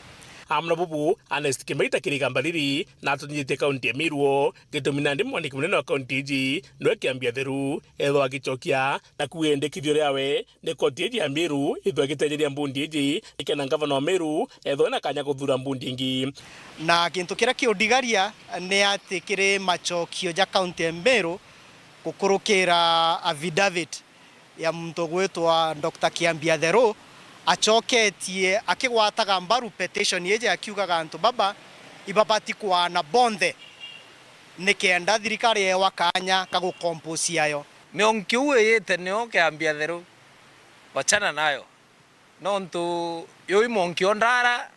Amwe na bubu, Ernest Kimeita kiri igamba riri, na atonyitie kaunti ya Meru, gitumi nandi mwandiki munene wa kaunti iji, nwe Kiambi Atheru, ethwa agicokia, na kuendekithio riawe, ni koti iji ya Meru, ithwa igitejeria mbundi iji, ikena ngavana wa Meru, ethwa na kanya kuthura mbundi ingi. Na kintu kiria kiundigaria ni ati kiri macokio ja kaunti ya Meru gukurukira affidavit ya muntu ugwitwa Doctor Kiambi Atheru, acoketie akigwataga mbaru petition iji akiugaga antu baba ibabati kwaana bonthe nikenda thirikari yewa kanya ka gucompose ayo. Mionki iu iyite nio Kiambi Atheru, wachana nayo. Nontu yui monki o ndara,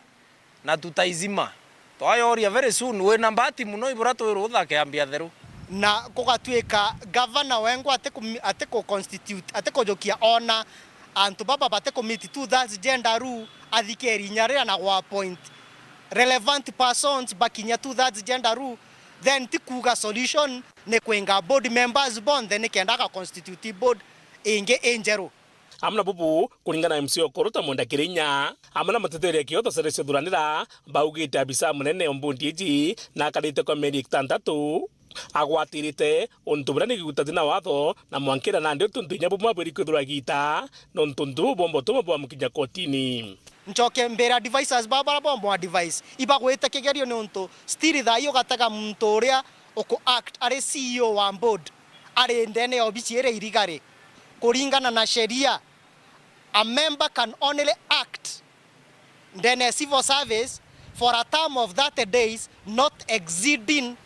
na tutaizima. Twayoria very soon, wina mbati muno ibura twi rutha Kiambi Atheru. Na kugatuika gavana wengwa atiku-, atikuconstitute, atikujukia ona antu baba batikumeet two thirds gender rule, athikeri inya riria na gwa appoint relevant persons bakinya two thirds gender rule, then ti kuuga solution ni kwinga board members bonthe nikenda agaconstitute board ingi injeru. Amwe na bubu, kuringana na M C a ukuru ta Mwenda Kirinya, amwe na muteteri a kioto Celestio Thuranira, baugite abisa munene o mbundi iji na akarite kwa mieri itantatu agwatirite untu buria ni gigutati na watho, na mwankira nandi untu inya bumwe bwiri kwithirwa igita, nontu untu buu bwomba utuma bwamukinya kotini. Ncoke mbira advisors baba baria bomwa advice, ibagwite kigerio niuntu still thaa ii ugatega muntu uria uku act ari C E O wa board ari ndene ya obici iria irigari. Kuringana na sheria, a member can only act ndene ya civil service for a term of thirty days not exceeding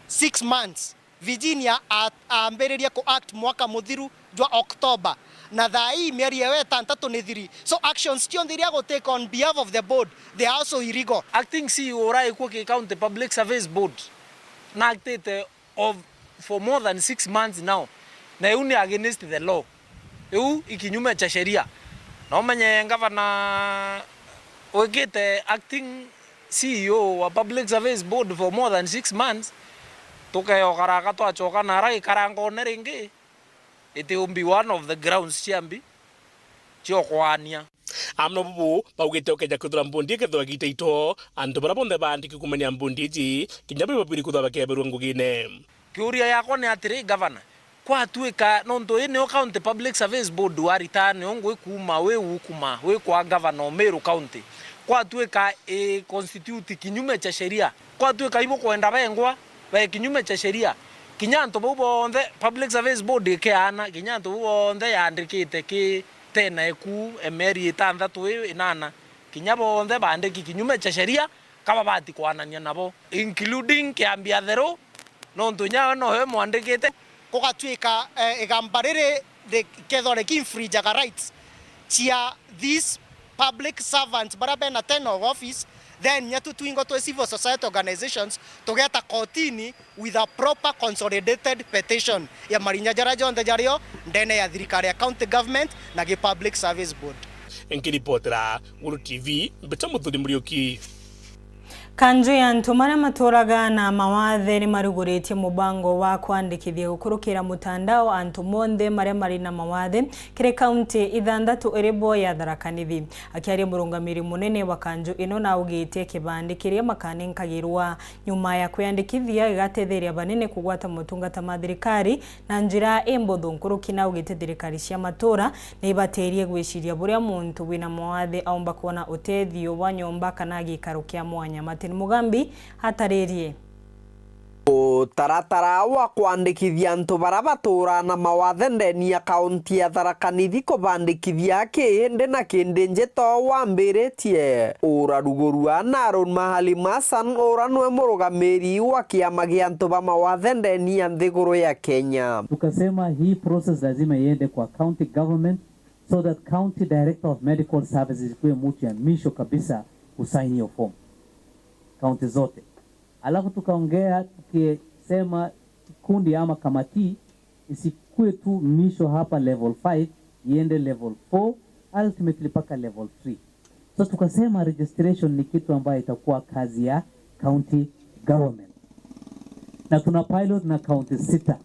six months. Virginia a-, aambiririe ku act mwaka muthiru jwa October, na thaa ii mieri iyo itantatu ni thiri. So actions cionthe iria agu take on behalf of the board, they are also illegal. Acting C E O uria ikuo ki County Public Service Board na actite of, for more than six months now, na iu ni against the law. Iu i kinyume cha sheria. Na umenye ngavana wikite acting C E O wa Public Service Board for more than six months, tukeokaraka twacoka nara ikarangone ringi, it will be one of the grounds cia mbi cia ukwaania. Amwe na bubu baugite ukeja kwithirwa mbundi ikethirwa igitaitwo, antu baria bonthe baandiki kumania mbundi iji, kinya bibabiri kwithirwa bakeberwa ngugine. Kiuria yakwa ni atiri, Gavana, kwatuika nontu ii niyo County Public Service Board warita niyo ngui kuuma wi ukuma wi kwa Gavana o Meru County, kwatuika i constitute kinyume cha sheria, kwatuika ibukwenda bengwa be kinyume cha sheria, kinya antu bau bonthe Public Service Board ikeana, kinya antu bau bonthe yaandikite ki tena eku emieri itantatu ii inana, kinya bonthe baandiki kinyume cha sheria, kababati kwanania nabo, including Kiambi Atheru, nontu inya we nowe mwandikite. Gugatuika, eh, igamba riri rikethwa riki infringe-aga rights cia these public servants baria bena tenure of office, then inya tu twingo twi civil society organizations tugeta kotini with a proper consolidated petition ya marinya jaria jonthe jario ndene ya thirikari ya county government na gi Public Service Board. Nkiripotera Gulu T V, Mbita Muthuri Muriuki. Kanju ya antu maria maturaga na mawathe ni maruguritie mubango wa kwandikithia gukurukira mutandao antu monthe maria mari na mawathe kiri kaunti ithanthatu iri bo ya Tharaka Nithi. Akiaria murungamiri munene wa kanju ino naugite kibandi kiria makaninkagirwa nyuma ya kwiyandikithia gigatetheria banene kugwata motungata ma thirikari na njira imbuthu nkuruki, naugite thirikari cia matura ni ibatirie gwiciria buria muntu wina mawathe aumba kwona utethio bwa nyomba kana gikaro kia mwanya. Martin Mugambi ataririe. Mutaratara wa kwandikithia antu baria baturaa na mawathe ndeni ya kaunti ya Tharaka Nithi kubandikithia kindi na kindi njeto wambiritie. Urarugurua na Aaron Mahalim Hassan, uria niwe murugamiri wa kiama gia antu ba mawathe ndeni ya nthiguru ya Kenya. Tukasema hii process lazima iende kwa county government so that county director of medical services ikuwe mtu ya mwisho kabisa kusaini hiyo form. County zote. Alafu tukaongea tukisema kikundi ama kamati isikue tu mwisho hapa level five, iende level four, ultimately mpaka level three. So tukasema registration ni kitu ambayo itakuwa kazi ya county government. Na tuna pilot na county sita,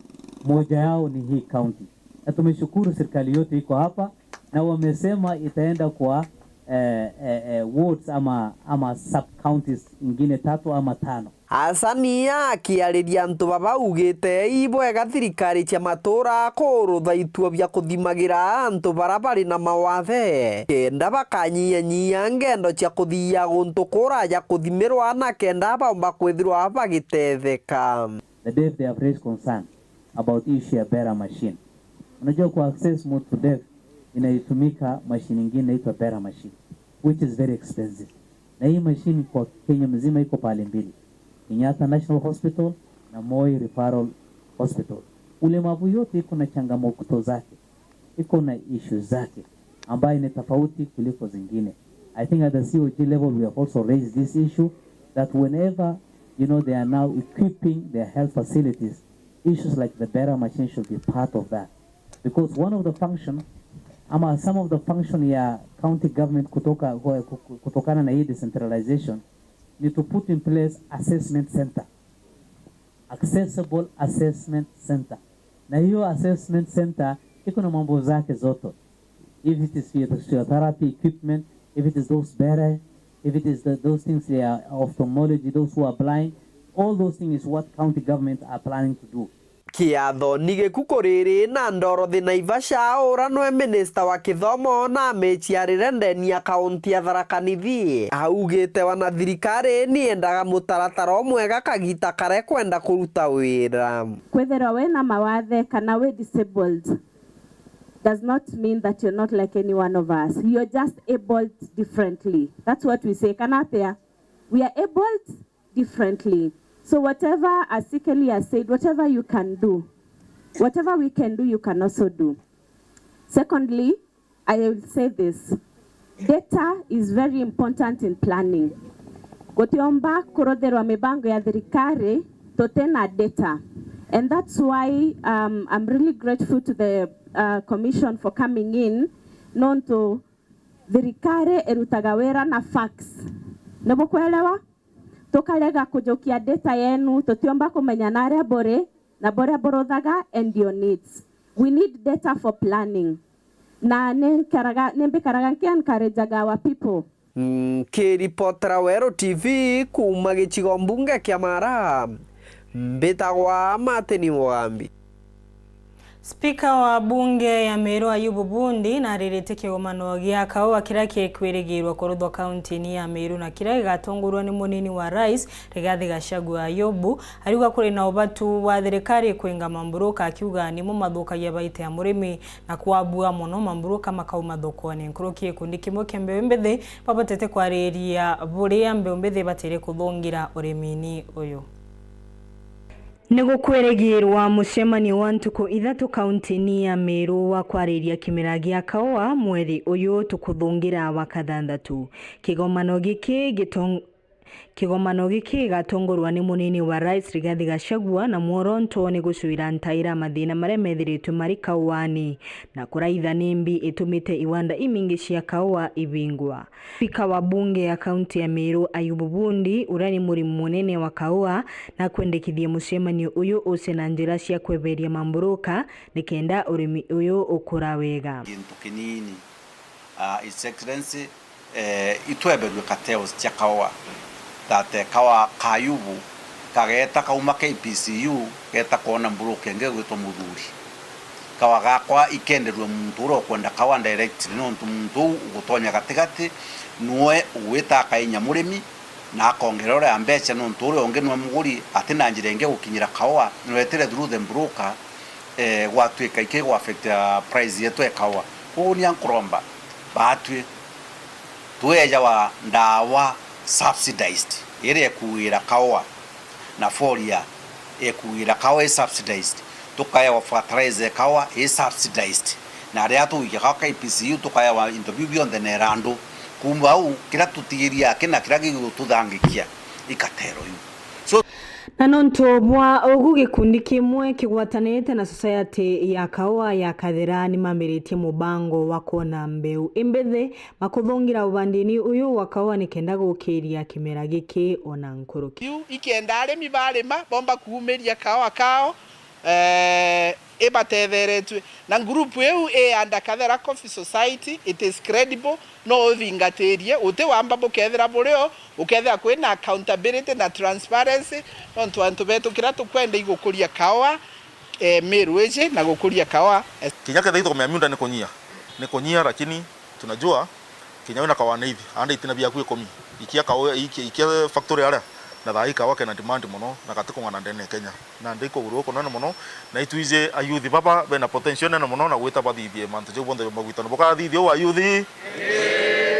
moja yao ni hii county. Na tumeshukuru serikali yote iko hapa, na wamesema itaenda kwa, eh, eh, eh, wards ama, ama sub counties ingine tatu ama tano. Hassan akiariria antu baba augite ibwega thirikari cia matura kurutha ituo bia kuthimagira antu bara bari na mawathe, kenda bakanyiyanyia ngendo cia kuthia guntu kuraja kuthimirwa, na kenda baumba kwithirwa bagitetheka. The deaf, they have raised concern about issue ya bearer machine. Unajua, ku access mtu deaf inaitumika machine ingine inaitwa bearer machine, which is very expensive. Na hii machine kwa Kenya mzima iko pale mbili, Kenyatta National Hospital na Moi Referral Hospital. Ulemavu yote iko na changamoto zake, iko na issues zake ambayo ni tofauti kuliko zingine. I think at the C O G level we have also raised this issue that whenever, you know, they are now equipping their health facilities, issues like the bearer machine should be part of that. Because one of the function, ama some of the function ya county government kutoka, kutokana na hii decentralization ni to put in place assessment center. Accessible assessment center. Na hiyo assessment center iko na mambo zake zote. If it is physiotherapy equipment, if it is those bearer, if it is the, those things they are ophthalmology, those who are blind, all those things is what county government are planning to do. Kiatho ni giku kuriri na Dorothy Naivasha, ura nwe minista wa kithomo na ameciarire ndeni ya kaunti ya Tharaka Nithi. Augite wana thirikari ni endaga mutaratara umwega kagita karia ekwenda kuruta wira. Kwithirwa wina mawathe kana wi disabled does not mean that you're not like any one of us. You're just abled differently. That's what we say. Kana atia? We are abled differently. So whatever, as Sikeli has said, whatever you can do, whatever we can do, you can also do. Secondly, I will say this. Data is very important in planning. Gutiomba kuruthirwa mibango ya thirikari tutina data. And that's why, um, I'm really grateful to the, uh, commission for coming in. Nontu thirikari irutaga wira na facts. Nibukwelewa? Tukarega kujukia data yenu, tutiumba kumenya naria buri na buria buruthaga and your needs. We need data for planning. Na ni nkaraga, ni mbikaraga nki encourageaga our people. Nkiripotera Weru T V kuuma gicigo mbunge kia Mara, mbitagwa Martin Mugambi. Spika wa bunge ya Meru Ayubu Bundi nariritie kigomano gia kaua kiria kikwirigirwa kuruthwa kaunti-ini ya Meru na kiria gigatongorua ni munini wa rais Rigathi Gachagua. Ayubu ariuga kuri na ubatu wa thirikari kwinga mamburuka, akiuga nimo mathukagia baita ya murimi na kwabua mono mamburuka makauma thokone. Nkuruki gikundi kimwe kia mbeu mbithi babotete kwariria buria mbeu mbithi batiri kuthungira urimini uyu. Ni gukwirigirwa mucemanio wa ntuku ithatu kaunti-ini ya Meru wa kwariria kimera gia kaua mweri uyu tukuthungira wa kathanthatu. Kigomano giki gitong-, kigomano giki gigatongorwa ni munini wa rais Rigathi Gachagua na mworonto ni gucuira ntaira mathina maria methiritwe mari kauani na kuraitha nimbi itumite iwanda imingi cia kaua ibingwa. Spika wa bunge ya kaunti ya Meru, Ayubu Bundi, uria ni murimi munene wa kaua, nakwendekithie mucemanio uyu uce na njira cia kweberia mamburuka nikenda urimi uyu ukura wega. Gintu kinini, ah, His Excellency, eh, itweberue cartels cia kaua, that, eh, kaua ka Ayubu kageta kauma K P C U, geta kwona mburuka ingi gwitwa Muthuri. Kaua gakwa ikenderua muntu uria ukwenda kaua directly, nontu muntu uu ugutonya gatigati, nwe ugwita akainya murimi, na akongerera uria mbeca, nontu uria ungi nwe muguri, ati na njira ingi gukinyira kaua, nwetire through the broker, eh, gwatuika iki gwa affect, ah, price yetu e kaua. Koguo ni ankuromba, batwi, twejawa ndawa subsidized, iria ikuira kaua, na folia ikuira kaua i subsidized, tukaewa fertilizer e kaua i subsidized, na riria tugwikia kaua K P C U tukaewa into biu bionthe na irandu. Kuuma au, kiria tutigiria aki na kiria gigututhangikia ikatero iu. So, na nontu bwa ugu, gikundi kimwe kigwatanite na society ya kaua ya Kathera nimambiritie mubango wa kwona mbeu imbithi makuthungira ubandini uyu wa kaua nikenda gukiria kimera giki ona nkuruki. Biu ikenda arimi barima bomba kuumiria kaua kao, eh, ibatetheretue. Na group iu i under Kathera Coffee Society, it is credible, no uthingatirie, uti wamba bukethira burio, ukethira kwina accountability na transparency, nontu antu betu kiria tukwenda igukuria kaua, eh, Meru iji na gukuria kaua, eh. Kinya kethira itukumenya miunda ni kunyia, ni kunyia, lakini tunajua kinya wina kaua ni ithi, anda itina biaku ikumi. Ikia kaua, ikia, ikia factory aria, na thaa ii kaua kena demand mono, na gatikung'ana ndene ya Kenya. Na ndi kuguru kunene mono, na itwiji ayuthi baba bena potential nene mono, na gwita bathithie mantu jau bonthe magwitana. Bukathithia uu ayuthi?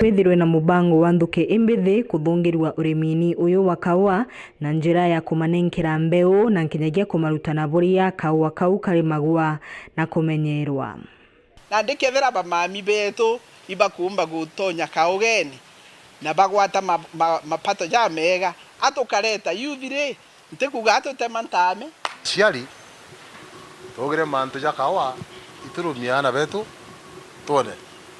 Withirwe na mubango wa nthuki imbithi kuthungirwa urimini uyu wa kaua, na njira ya kumanenkera mbeu, na nkinyagia kumarutana buria kaua kau karimagwa na kumenyerwa. Na ndikethira bamami betu ibakumba gutonya kaugene na bagwata ma-, ma-, mapato jamega, atukareta yuthi ri, ntikuga atutema ntame. Aciari, tugire mantu ja kaua, iturumie aana betu twone.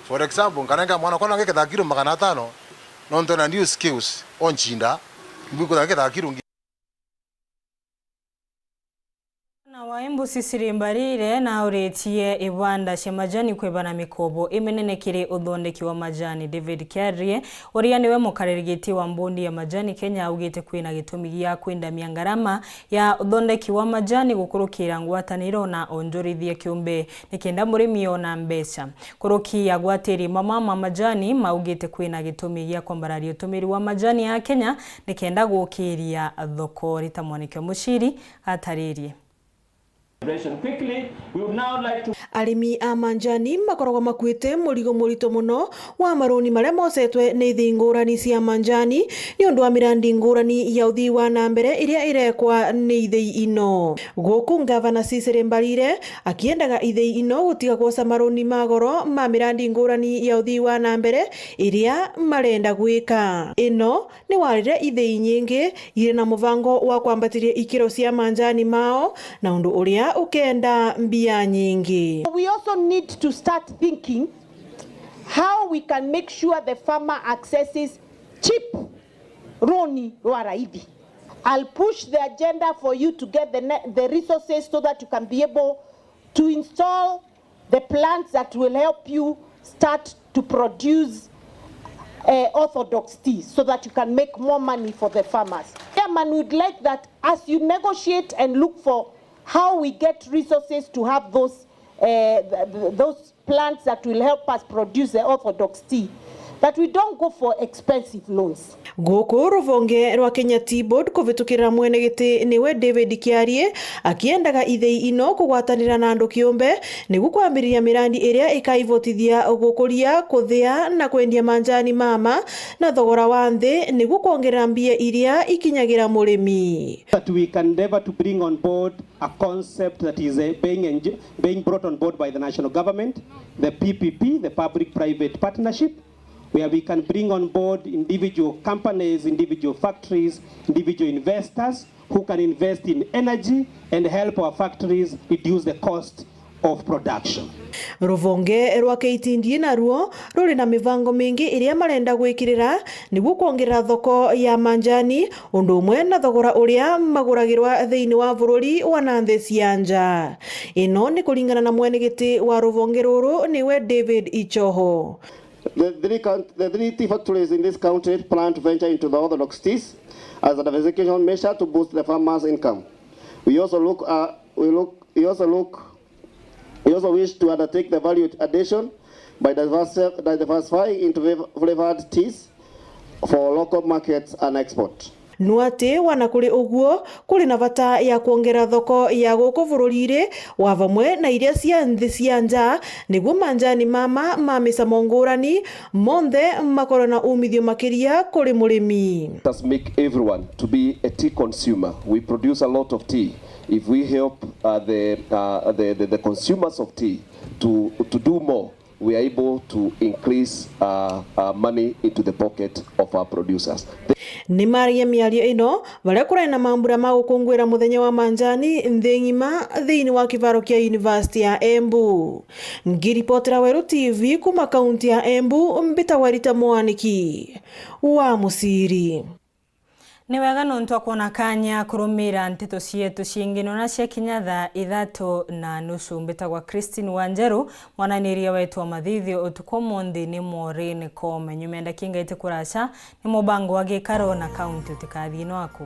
For example, nkarenga mwana kona ngiketha kiro magana atano, nontu na new skills, oncinda, mbwikutha ngiketha kiro ngi- Na wa Embu Cecily Mbarire nauritie ibanda cia majani kwibana mikobo iminene kiri uthondeki wa majani. David Kiarie, uria niwe mukariri giti wa mbondi ya majani Kenya, augite kwina gitumi gia kwindamia ngarama ya uthondeki wa majani gukurukira ngwataniro na onjorithia kiumbe nikenda murimi ona mbeca. Nkuruki ya agwatiri mama ma majani maugite kwina gitumi gia kwambararia utumiri wa majani ya Kenya nikenda gukiria thoko. Rita Mwaniki wa Muciri ataririe. Quickly, we would now like to Arimi a manjani makoragwa makuite murigo murito mono wa maruni maria mocetwe ni ithii ngurani cia manjani ni undu wa mirandi ngurani ya uthii wa na mbere iria irekwa ni ithii ino. Guku Ngavana Cecily Mbarire akiendaga ithii ino gutiga gwoca maruni ma goro ma mirandi ngurani ya uthii wa na mbere iria marenda gwika. Ino ni warire ithii nyingi iri na mubango wa kwambatiria ikiro cia manjani mao, na undu uria ukenda mbia nyingi. We also need to start thinking how we can make sure the farmer accesses cheap roni rwa raithi. I'll push the agenda for you to get the ne-, the resources so that you can be able to install The plants that will help you start to produce uh, orthodox tea so that you can make more money for the farmers. Chairman would like that as you negotiate and look for how we get resources to have those uh, th- th- those plants that will help us produce the orthodox tea, that we don't go for expensive loans. Guku ruvonge rwa Kenya Tea Board kuvitukirira mwene giti niwe David Kiarie akiendaga ithei ino kugwatanira na andu kiumbe niguo kwambiriria mirandi iria ikaivotithia gukuria, kuthia na kwendia manjani mama na thogora wa nthi niguo kwongerera mbia iria ikinyagira murimi. That we can endeavor to bring on board a concept that is uh, being, enj- being brought on board by the national government, the P P P, the public-private partnership, where we can bring on board individual companies, individual factories, individual investors who can invest in energy and help our factories reduce the cost of production. Ruvonge rwa K T D A naruo ruri na mivango mingi iria marenda gwikirira niguo kwongerera thoko ya manjani, undu umwe na thogora uria maguragirwa thiini wa bururi wa na nthi cia nja. Ino ni kuringana na mwenegiti wa ruvonge ruru niwe David Ichoho. The three, count- the three tea factories in this country plan to venture into the orthodox teas as a diversification measure to boost the farmers' income. We also look, uh, we look, we also look, we also wish to undertake the value addition by diversi- diversifying into flav- flavored teas for local markets and export. No ati wana kuri uguo, kuri na bata ya kwongera thoko ya guku bururi-ri wa vamwe na iria cia nthi cia nja, niguo manjani mama ma micamo ngurani monthe makorwe na umithio makiria kuri murimi. Let us make everyone to be a tea consumer. We produce a lot of tea. If we help uh, the, uh, the, the, the consumers of tea to, to do more, we are able to increase uh, uh, money into the pocket of our producers. Ni maragia miario ino baria kurari na mambura ma gukunguira muthenya wa manjani nthi ng'ima thiini wa kivaro kia University ya Embu. Ngiripotera Weru T V kuma kaunti ya Embu, mbitagwa Rita Mwaniki wa Musiri. Ni wega nontu wa kwona kanya kurumira nteto cietu cingi nona ciakinya thaa ithatu na nusu. Mbitagwa Christine Wanjeru, mwananiria wetu wa mathithio utuku umunthi ni Maureen Koome. Nyuma ya ndakinga iti kuraca, ni mubango wa gikaro na kaunti utikathii nwaku.